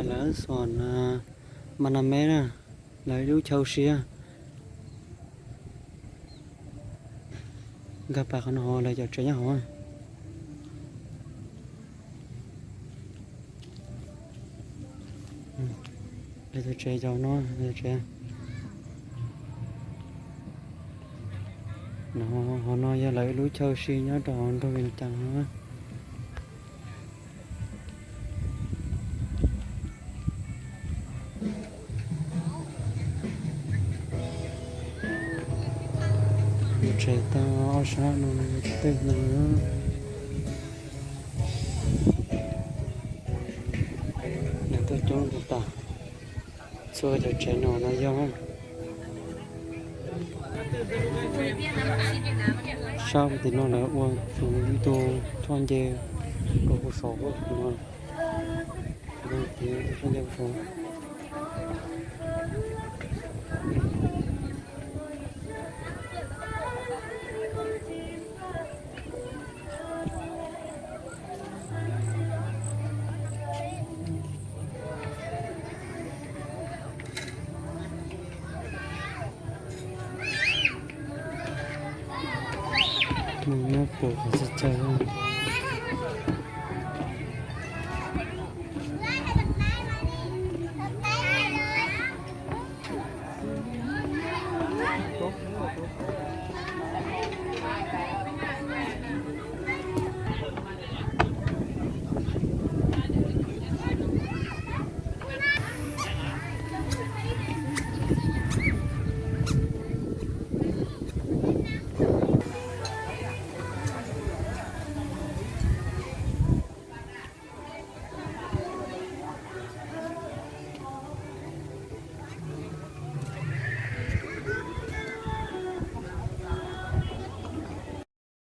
Lawv xuas ma na me na, lawv ib lub chaw si. Nkag pas qhov no lawv cov tsev nyob hauv. Lawv cov tsev cov no, lawv cov tsev. No, hauv no yog lawv ib lub chaw si nyob rau hauv nroog Vias Cas no. Tsev tau ob sab no tsis teg no. Lawv tuaj coob tas tas. Txhua cov tsev no no yog sab tim no lawv ua tus ib tug choj nce rau hauv saum no. Choj nce hauv saum. Tus nyob puag qhov txhia chaw.